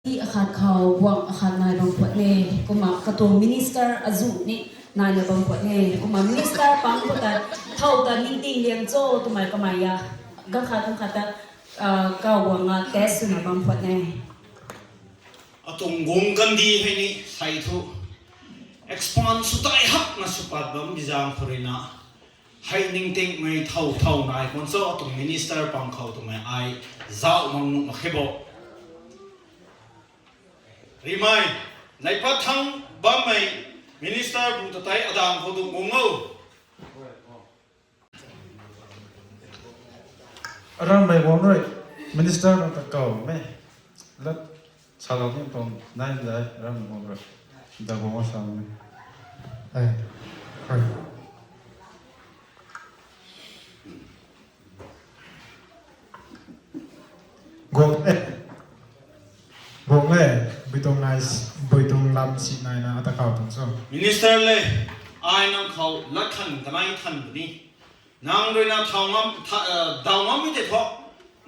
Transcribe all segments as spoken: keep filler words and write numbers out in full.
Ti akhat khou guang akhat nai bam phuat ne, kumna katuang minister azu ni nai na bam phuat ne, kumna minister pang khou ta thau ta ningting liang cho twmei kamei ya, ganv khat ganv khat ta, ah, kaw guang a test swna bam phuat ne. Atuang guang kandih hei ni sei thu expand sw tei hakna sw pat bam bizang khou rui na, hei ningtingmei thau thau nai khwan cho atuang minister pang khou twmei ai zauh mang nuh mak khe bo. Rimei, nai pat thang bammei minister pu ta tei adang khou tu guang o. Aramei guang rui, minister nang ta kaw mei. Lat salou ni tuang nai dai, aramei guang rui. Da guang sa mei. Ai, ai. Guang e. Guang le, bui tuang nai, bui tuang lam si nai na ata kaw tuang cho. Minister le, ai nang khou lat than kanei than puni. Nang rui na thau ngam, tha, eh, daw ngam mi tei thu.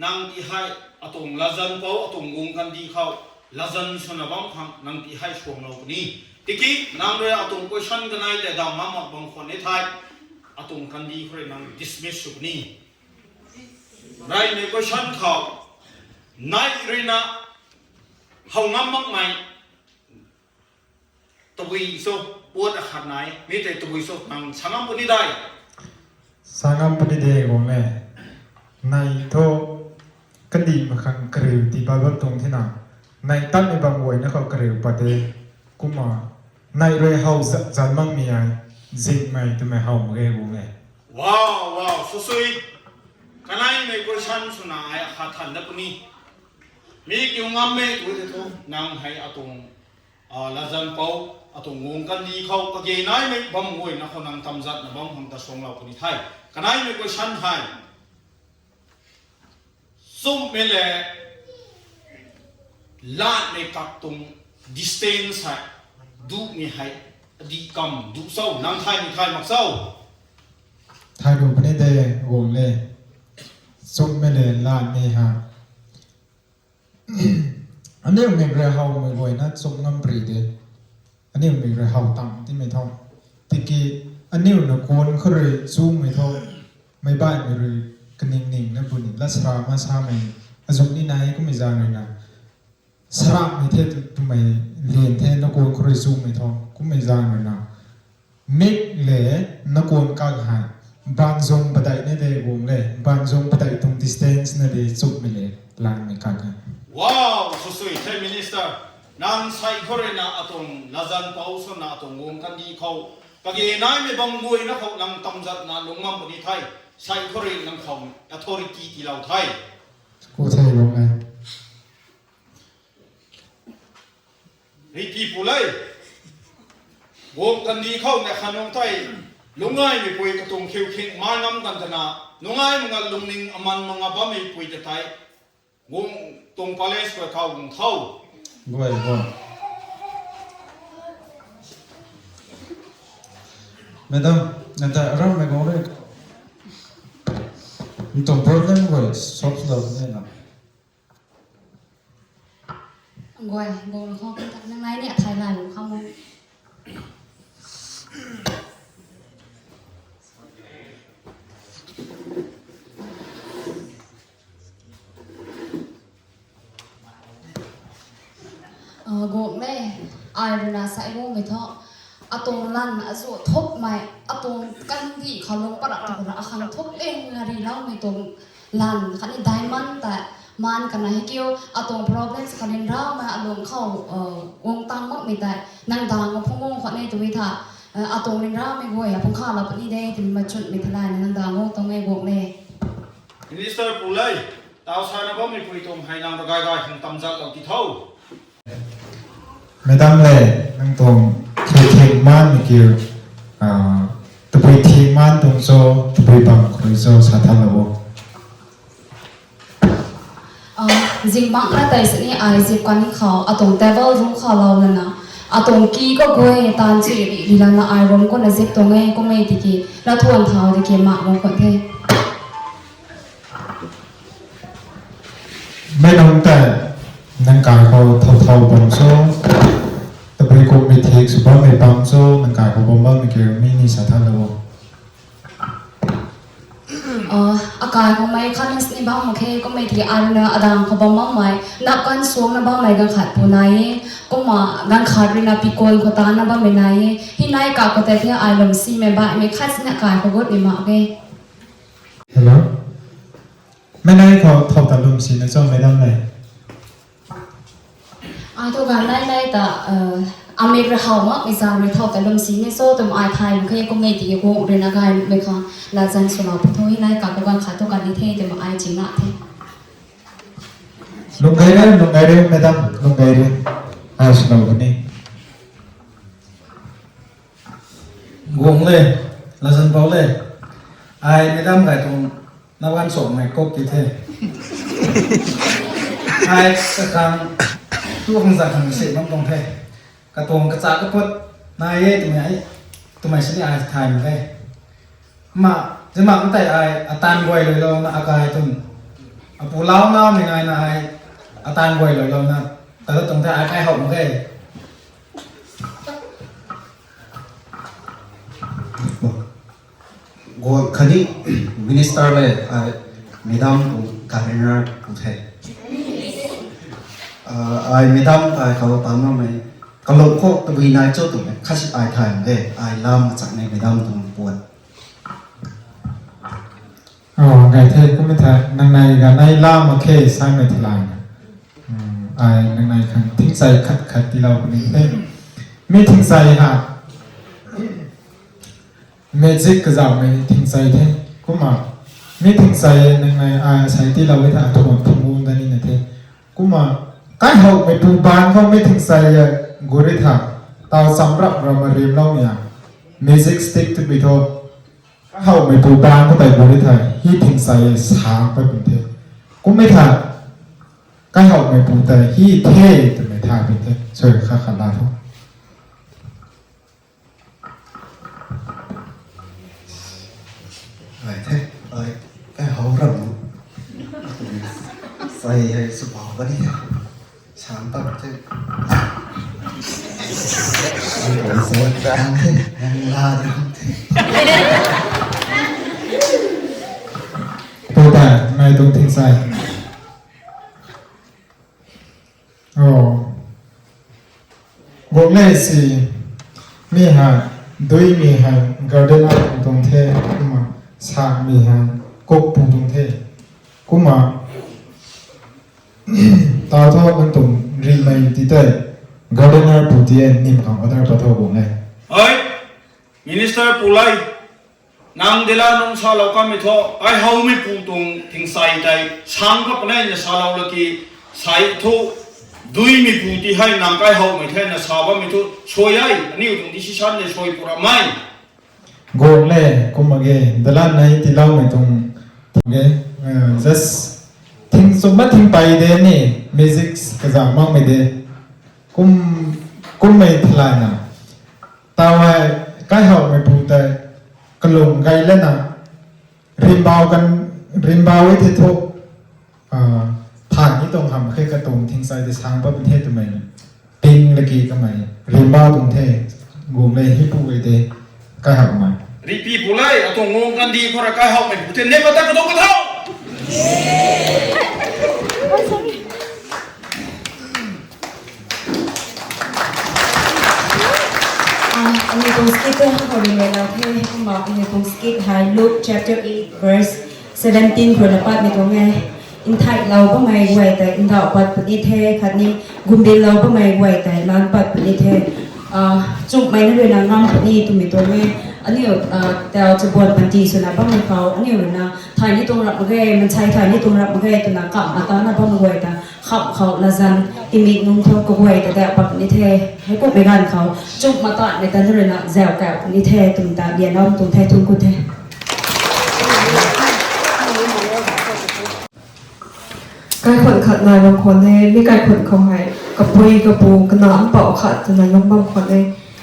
Nang ti hei atuang latzan pou, atuang guang kandih khou latzan swna bam khang nang ti hei suanglou puni. Tiki nang rui atuang question kanei tei daw ngam mak bam khwan e thei, atuang kandih khou rui nang dismiss sw puni. Reymei question khou, nai rui na how ngam makmei tabui cho, puat akhat nai, mi tei tabui cho nang sa ngam puni dai. Sa ngam puni de guang le. Nai thu kandih mak khang kariu tii pat bam tuang thina. Nai tatmei bam guayna khou kariu pat de. Kumna nai rui how zat zan makmei ai, zingmei twmei how mak ge guang le. Wow, wow, sw sui. Kaneimei question swna ai akhat than dat puni. Mi kiu ngammei tu tei thu nang hei atuang, ah, latzan pou, atuang guang kandih khou kage naimei bam guayna khou nang tamzatna bam khang ta suanglou puni the. Kaneimei question hei, chumhmei le lanhmei kak tuang distance hei, duhmei hei, adih kam duh cho, nang thay ni thay mak cho? Thay ru puni de guang le. Chumhmei le lanhmei hei aniu mik rui howmei guayna chumh ngam pary de. Aniu mik rui how tam timei thu. Tiki aniu na kuan khou rui chumei thu, meic baihmei rui kaning ning na puni, lat sara ma samei, azuh ni nai kummei zaeng rui na. Saramhmei the tu, twmei lian the na kuan khou rui chumei thu, kummei zaeng rui na. Mik le na kuan kak hei, baanzung padeih na de guang le, baanzung padeih tuang distance na de chumhmei le, lanhmei kak hei. Wow, sw sui the minister. Nang sei khou rui na atuang latzan pou swna atuang guang kandih khou kage naimei bam guayna khou nang tamzatna lung ngam puni the. Sei khou rui nang khou authority tiilou the. Ku the guang le. Riti pu le. Guang kandih khou na khanung tei, lungaimeipui katuang khiu khing mai ngam kan tana, nungai manga lungning aman manga bammeipui ta tei, guang tuang palace khou kau guang tho. Guay guay. Madam, nang ta arammei guang rui, nang tuang problem guay solve lou ni na. Guay, guang khou nang nai ni athai lai lou kham mo. Ah, guang le, ai rui na sa guangmei thu, atuang lan azu thopmei, atuang kandih khou lung parak tu ra akhang thop leng na riloumei tuang lan khatni diamond ta, man kana hei kiu, atuang problems khatni rauna alung khou, uh, guang tang makmei tei, nang dang phungc guang khwan e tw e tha, uh, atuang ryanramei guay aphung kha lou puni de twmei machunmei thalai na nang dang guang tuang e guang le. Minister pu le, tau sa na bammeipui tuang hei nang ta gay gay khang tamzat lou ti tho. Madam le, nang tuang khiu thing manmei kiu, ah, tabui thing man tuang cho, tabui bam khou rui cho sa thalou o. Ah, zingbangc na tei sini ai zip kani khou, atuang table room khou lou lana, atuang ki khou guay tan chu ri ri lana ai room khou na zip tuang e, kum e tiki, na thuan thau tiki mak mo khwan the. Mei nang tei, Nang kai khou thau thau bam cho, tabui kummei thik sw bammei bam cho, nang kai khou bam bammei kiu mi ni sa than lo. Akai khou mei khat nang sini bam mak khe, kummei thik aruna adang khou bam bammei, nap kan suang na bammei ganv khat pu nai e, kumna ganv khat rui na pikon khou ta na bammei nai e, hi nai ka khou tei the ai lum simei baihmei khat sini kai khou gut ni mak e. Hello. Mei nai khou thau ta lum si na cho, madam le. Ai thu ganv nai nai ta, amik rui how makmei zaeng rui thau ta lum si ni cho twmei ai thay mak khe, kummei tiki guang rui na gaymei khang latzan swlou pu tho, hi nai ka khou ganv khat thu kan ni the twmei ai ching na the. Lung gay re, lung gay re, madam, lung gay re. Ai swlou puni. Guang le, latzan pou le. Ai madam kai tuang na gan sokmei kok ti the. Ai kakhang tu khang za khang si bam tuang the. Katuang kacha kaput nai e twmei, twmei sini ai thay mak khe. Ma, zimak tei ai atan guay lui lou na akai tun. Apu lau namei nai na ai atan guay lui lou na, ta tuang the ai kai how mak khe. Guang khatni minister le, ai madam tuang convener pu the. Ai madam kai khou ta namei, kalou khou tabui nai cho twmei khat si ai thay mak khe, ai lam machakmei madam tuang puat. Gay the, kummei tha, nang nai ganv nai lam mak khe samei thalana. Ai nang nai khang thingchai khat khat tiilou puni the. Mi thingchai ha magic kazauhmei thingchai the. Kumna mi thingchai nang nai ai asei tiilou e tha, atuang thinggung da ni na the. Kumna kaihowmeipu baanc khou mi thingchai e gut ri tha, taw cham rap rap ma riamloumei a, magic stick twpui tho. Kaihowmeipu baanc khou tei gut ri thei, hi thingchai e sang pat pun the. Kummei tha, kaihowmeipu tei hi the twmei thay pun the. Sw kha khat la tho. Ai the, ai, kai how ram. Sai hei sw pau ka ni the. Sang tap the. Ai, ai, so dang the, dang la dang the. Pu ta, nai tuang thingchai. Guang le si, mi hei, duimei hei, gardener pu tuang the, kumna, sakmei hei, cook pu tuang the, kumna, taw tho nang tuang rimei ti tei, gardener pu ti e, nim khang order pat tho guang le. Minister pu le, nang dila nung salou kanmei thu, kaihowmeipu tuang thingchai tei sang kha puni na salou laki, sai thu, duimeipu ti hei nang kaihowmei the na sa bammei thu suai e, aniu tuang decision le suai pu ramei. Guang le, kumna ge, dila nai tiiloumei tuang, ge, just, thing chumna thing pey de ni, music kazauh makmei de, kum, kummei thalayna, taw hei, kaihowmeipu tei, kalung gay lana, rimbau kan, rimbau e the thu, thay ni tuang hamh khe katuang thingchai tei sang pat pun the twmei, ping laki kamei, rimbau tuang the, guang le hi pu e de, kaihowmei. Ripi pu le, atuang guang kandi khou rui kaihowmeipu the, ne pat ta katuang ka tho. Aniu tuang skit tei khou rui mei la the, kumna aniu tuang skit hei Luke chapter eight verse seventeen khou na patmei tuang e. Nthailou bammei guay tei ndauh pat puni the, khatni gumbinlou bammei guay tei lan pat puni the. Chumhmei na rui na ngam puni twmei tuang e. Aniu tau chabuan panty swna bammei khou aniu rui na thay ni tuang rap mak ge, mansei thay ni tuang rap mak ge twna kamh atana bammei guay ta khamh khou latzan timik nungc thu kaguay ta dau pat puni the. Heikumhmei ganv khou chumh matanmei ta na rui na zau kau puni the twmei ta lianlou tuang the, thun ku the. Kaikhun khat nai bam khwan e, mi kaikhun khou hei kapui kapu kana mpouh khat twna lung bam khwan e.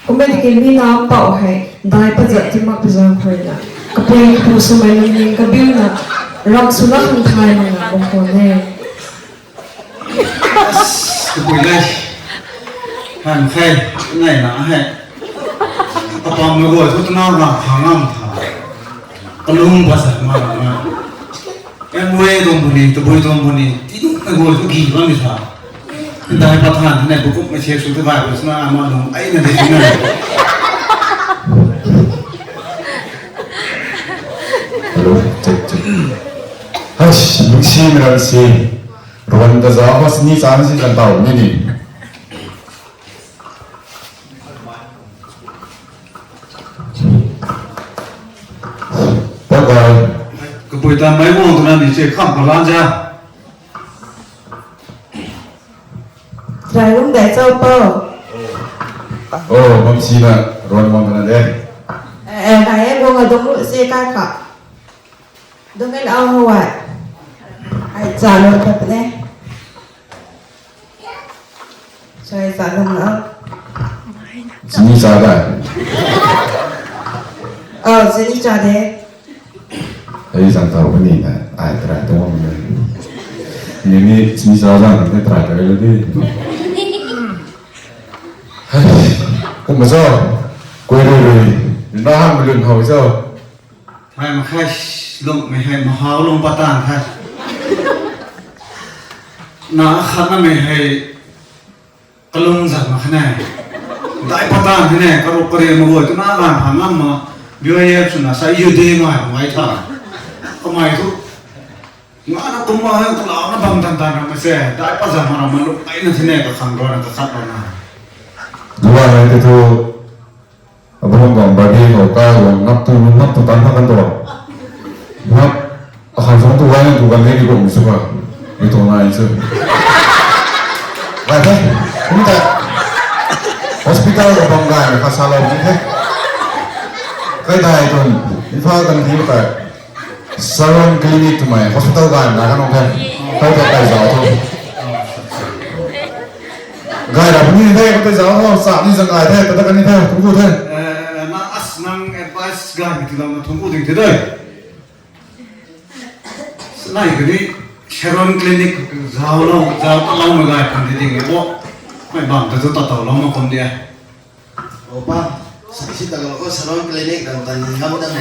Kummei tiki mi na mpouh hei dai pazat ti mak pazang khou na, kapui kapu swmei lungning kabiuna, ram swna hang thay makna bam khwan e. Kapui le. Han khe, nai na he. Kapam na guay thu tana ga khang ngam tha. Kalung ba sa ma na. Em we dong bu ni, tabui dong bu ni, ti duk na guay thu gi bam ni tha. Dai pa than ne bu kup ma che su ta bai bu sna ama dong ai na de na. Hello, check, check. Hush, miksi miral si. Ruan ta za ho sini chan si kan tau ni ni. Bye bye. Kapui ta mai wang tu na ni che kham palan ja. Trai lung dai chau po. Oh, mam si na ruan wang na de. Eh, eh, nai e bung a dong lu se kai kha. Dong el au hawai. Ai cha lo ta ne. Sai sa dam na. Sini sa da. Oh, sini sa de. Ai san tau ni na. Ai try to wang ni. Ni ni sini sa da ni try to lo di. Kum ma so. Koi rui rui. Na hang lun hau so. Thai ma khai lung mei hei mahau lung patan thai. Na khat na mei hei kalung zat ma khanai. Dai patan thane karuk kare ma goi tu na lan phang ngam ma. B Y F suna sa U D ngai ma ngai tha. Kamai thu. Nga na kum ma hei kala na bam tan tan ram ma se. Dai pa zat ma ram ma lung ai na thane ka khang ro na ka khat ro na. Duwa hai te thu. Abang bang body ho kai bang nap tu nap tu tan tha kan tu. Nap akhang song tu wai tu kan ni ko mi su ka. Mi tu nai chu. Wai the. Kum ta. Hospital ka bang gai ka sa lo ni the. Kai dai tu. Imphal kan ni ta. Saron Clinic twmei hospital gay na kan nung the. Kai ta kai zau thu. Gay ra ni the, kai zau thu, sa ni zang gay the, ta ta kan ni the, thungku the. Eh, na as nang advice gay mi ti lam na thungku ding the doi. Nai kani Saron Clinic zau lo, zau ta lo ma gay kan di ding e bo. Mai bam ta tu ta tau lo ma kon dia. Opa, sa si ta ko Saron Clinic dang tan ni ngam dang.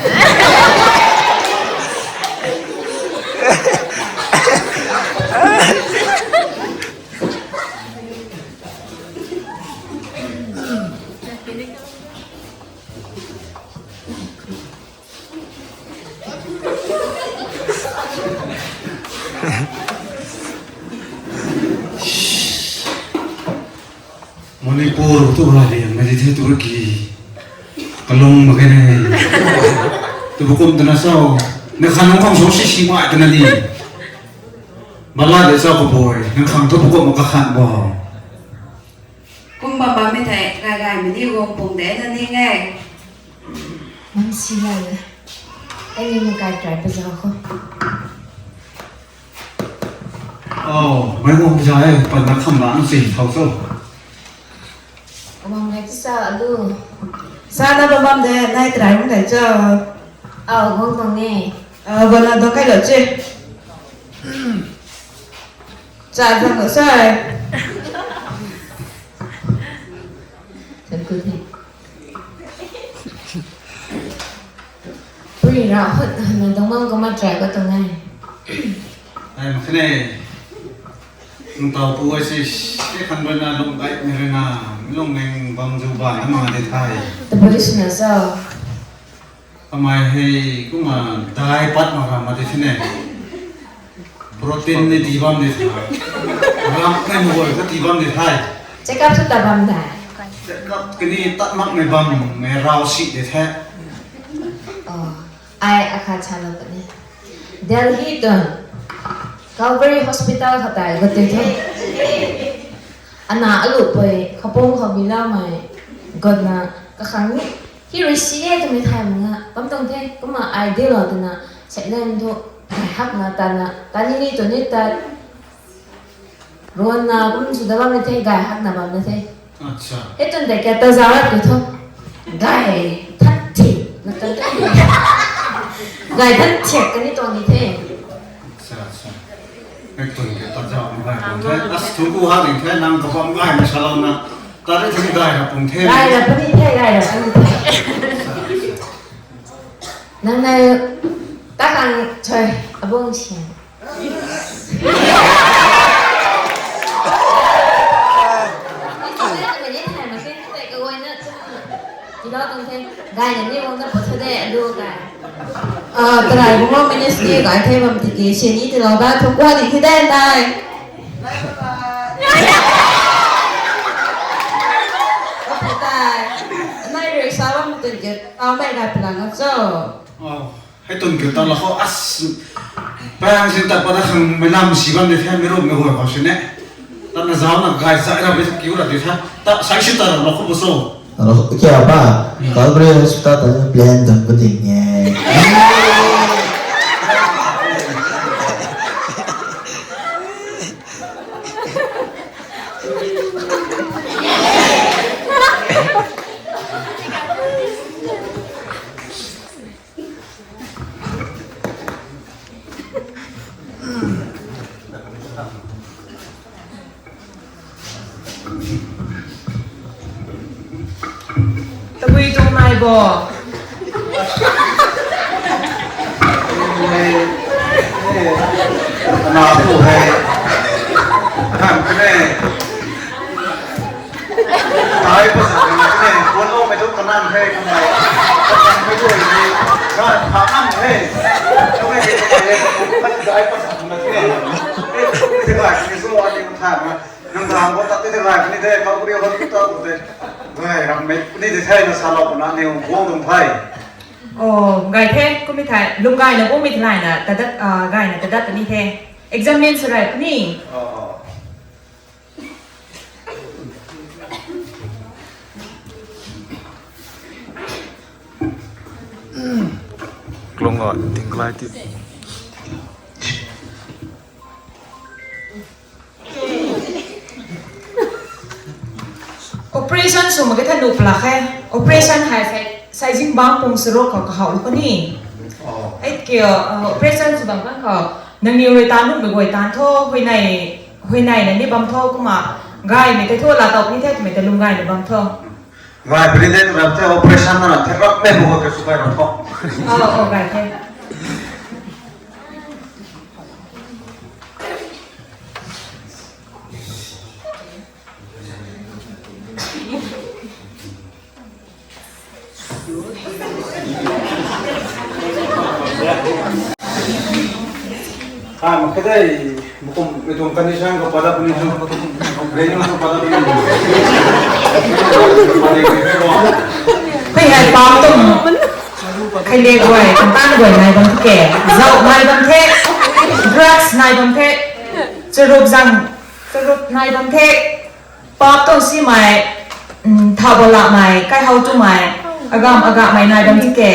Manipur tu la liang na di the tu ki. Kalung ma kene. Tu bu kum tana sao. Na khan nang khang so si si mai tana di. Bala de sao ko boy. Nang khang tu bu kum ma ka khan bo. Kum bam bam mi thei, gai gai mi ni gong pung de na ni nge. Mam si lai le. Ai ni mu kai try pa zau ko. Oh, mai gong pa zau e, pan na kham la na si thau so. Kum bam gai ti sa alu. Sa na bam bam de, nai try mung dai cho. Au, gong tong ni. Au, gong na dong kai lo che. Cha zang lo sai. Thank you, thank you. Pui ra hut hana dong mang ko ma try ko tong nai. Ai ma khane. Nung tau pu ai si, si khan rui na lung bai mi rui na, lung meng bam zu ba na ma de thai. Tabui sina sao. Kamei hei kumna dai pat mak ram ma ti sini. Protein ni ti bam ni tha. Ram kai mu goi ka ti bam ni thai. Check up sw ta bam dai. Check up kani tat mak mei bam mei rau si de the. Oh, ai akhat cha lo puni. Delhi tun Calvary Hospital kha tai got te the. Ana alu pui khapong kha bila mai got na kakhang ni. Hi rui si e twmei thay mak nga, bam tuang the, kumna ai di lo twna, second thu, gay hakna tana, tani ni tu ni ta, ruanna kum sw da bam ni the, gay hakna bam ni the. Acha. Hei tun de kata zau rat ni thu, gay that thi, na ta, gay that thi kani tuang ni the. Acha, acha. Hei tun kata zau ni gay. As thu ku ha ding the, nang kabam gay na salou na. Tari thing gay na pung the. Gay na puni the, gay na puni the. Nang na ta kang choi, abung sian. Tilou tuang the, gay na ni wang na pu thu de, alu gay. Ah, tarai bungc ministry gay the bam tiki, sini tilou da, thu kuan ni thi de, nai. Okay, tai. Nai rui sa bam tun ke, tau mei gay pla na cho. Oh. Hei tun kiu ta la khou as, pang sin ta pa ta khang mei lam si bam de the, mei ru mei huay khou si ne. Ta na zau na gay zai ra mei kiu ra di the. Ta sai si ta ra la khou bu so. Alo, kya ba? Calvary Hospital ta plan dun bu ding e. Tabui tuang nai bo. Ana pu hei. Kan kene. Dai pasak na kene, kuan lou mei tu kanan hei, kamei. Kanan hei tu hei, kan pha nang hei. Tu hei, kan dai pasak na kene. Tei gay kene, so ani kan tha na. Nang dang bo ta tei gay kene de, kau kuri ho tu ta de. Gay ram mei, ni de thei na salou na ni bo dum thei. Oh, gay the, kum ni thei. Lum gay na bo mi thei na, ta dat, ah, gay na ta dat ni the. Examine sw rai puni. Oh, oh. Klung a, ting klai ti. Operation sw mak ke tha nu pla khe. Operation hei sai, sai zingbangc pung saruk khou kahou lu kani. Oh. Hei kiu, uh, operation sw bam kan khou. Nangniw rui tan nuhmei guay tan tho, huayney, huayney na ni bam tho, kumna gaymei tei thu laa tow puni the twmei ta lum gayna bam tho. Gay puni the twna the operation na the rap mei bu khou ke sw kai ram tho. Oh, oh, gay the. Ah, mak khe dei, bukum mei tuang condition khou pat dat puni, venue khou pat dat puni. Hei hei, pau tum. Khaile guay, kantan guay nai bam the. Zauh nai bam the. Drugs nai bam the. Charup zang, charup nai bam the. Paap tuang simei, mm, thau balamei, kaihou twmei, agam agamei nai bam the ke.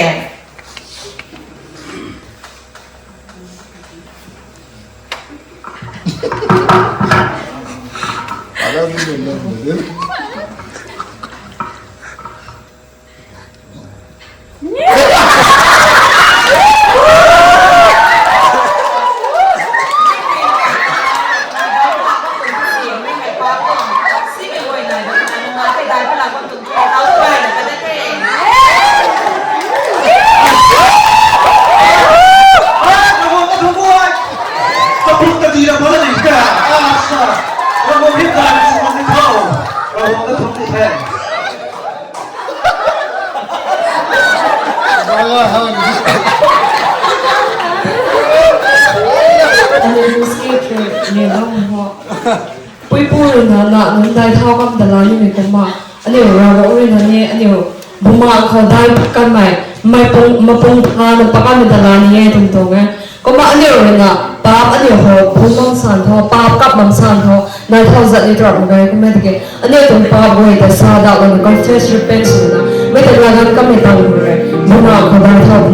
Puipu rui na, na nunc dai thau kam ta la nimei kumna, aniu Ravguangc rui na ni, aniu bumaengh khou dai kanmei, mei pung, mapung tha na pakanmei ta la ni e twmei tuang e. Kumna aniu rui na, paap aniu khou phungc bam san tho, paap kap bam san tho, nai thau zat ni tuang mak ge, kumna tiki, aniu tuang paap guay ta sa dau lana confess, repent swna, mei ta laganv kamei tang rui, bumaengh khou dai thau